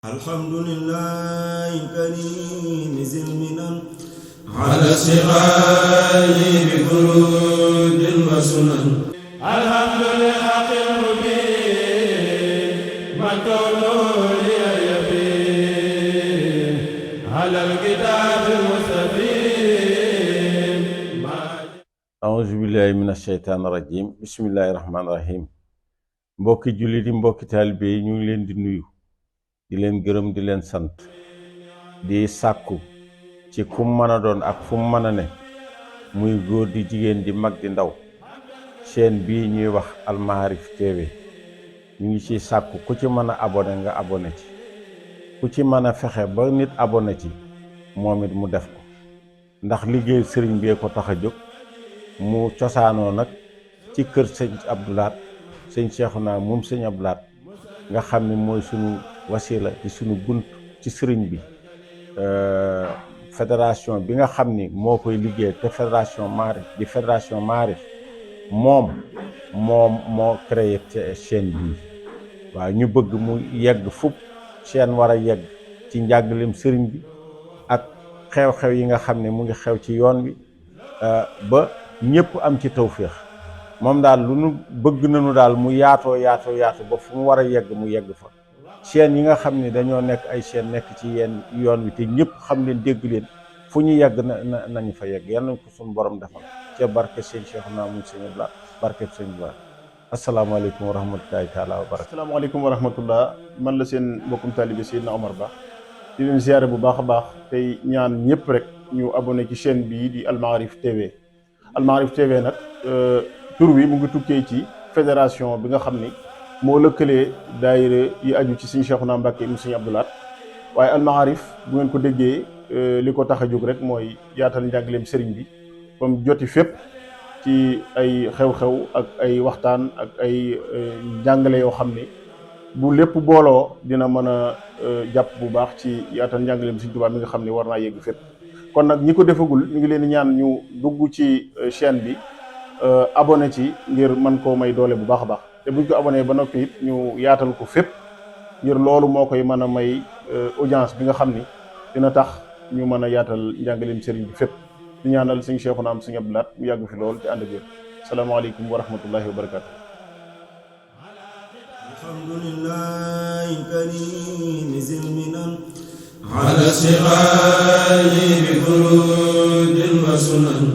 الحمد لله الكريم ذي المنن على استغال بفروض وسنن. الحمد للحق المبين من كونه لي يبين على الكتاب المستبين. أعوذ بالله من الشيطان الرجيم بسم الله الرحمن الرحيم. mbokki jullit yi mbokki taalibe yi ñu ngi leen di nuyu di leen gërëm di leen sant di sàkku ci kum mën a doon ak fu mu mën a ne muy góor di jigéen di mag di ndaw chaîne bii ñuy wax Al Maarif TV ñu ngi ciy sàkku ku ci mën a abonné nga abonné ci, ku ci mën a fexe ba nit abonné ci moom it mu def ko, ndax liggéey sëriñ bee ko tax a jóg. mu cosaanoo nag ci kër sëñ Abdou Lahad sëñ Cheikhouna moom sëñ Abdou Lahad nga xam ne mooy sunu wasila di sunu bunt ci sëriñ bi. fédération bi nga xam ni moo koy liggéey te fédération Maarif di fédération Maarif moom moo créé chaîne bii. waaw ñu bëgg mu yegg fupp chaîne war a yegg ci njàngaleem sëriñ bi ak xew-xew yi nga xam ne mu ngi xew ci yoon wi ba ñëpp am ci tawféex. moom daal lu nu bëgg nañu daal mu yaatoo ba fu mu war a yegg mu yegg fa. chaîne yi nga xam ne dañoo nekk ay chaîne nekk ci yenn yoon wi te ñëpp xam leen dégg leen fu ñu yegg nañu fa yegg yal nañ ko suñu borom defal ca barke sëñ Cheikhouna mu sëñ Abdou Lahad barke sëñ Abdou. asalaamaaleykum wa rahmatulahi taala wa barakatu. asalaamaaleykum wa rahmatullah, man la seen mbokkum taalibe Seydina Omar Ba di leen ziare bu baax a baax tey ñaan ñëpp rek ñu abonné ci chaîne bii di Al Maarif TV. Al Maarif TV nag tur wi mu ngi tukkee ci fédération bi nga xam ni moo lëkkalee daayira yi aju ci sëñ Cheikhouna Mbacké mu sëñ Abdou Lahad. waaye Al Maarif bu ngeen ko déggee li ko tax a jóg rek mooy yaatal njàngaleem sëriñ bi ba mu joti fépp ci ay xew-xew ak ay waxtaan ak ay njàngale yoo xam ni bu lépp booloo dina mën a jàpp bu baax ci yaatal njàngaleem sëriñ Tuubaa mi nga xam ni war naa yegg fépp. kon nag ñi ko defagul ñu ngi leen di ñaan ñu dugg ci chaîne bi abonné ci ngir mën koo may doole bu baax a baax te buñ ko abonné ba noppi it ñu yaatal ko fépp ngir loolu moo koy mën a may audience bi nga xam ni dina tax ñu mën a yaatal njàngaleem sëriñ bi fépp. di ñaanal sëñ Cheikhouna am sëñ Abdou Lahad mu yàgg fi lool te ànd ak yéen. salaamaaleykum wa rahmatullahi wa barakaatu. alhamdulillahi karim zil minan على استغال بفروض وسنن.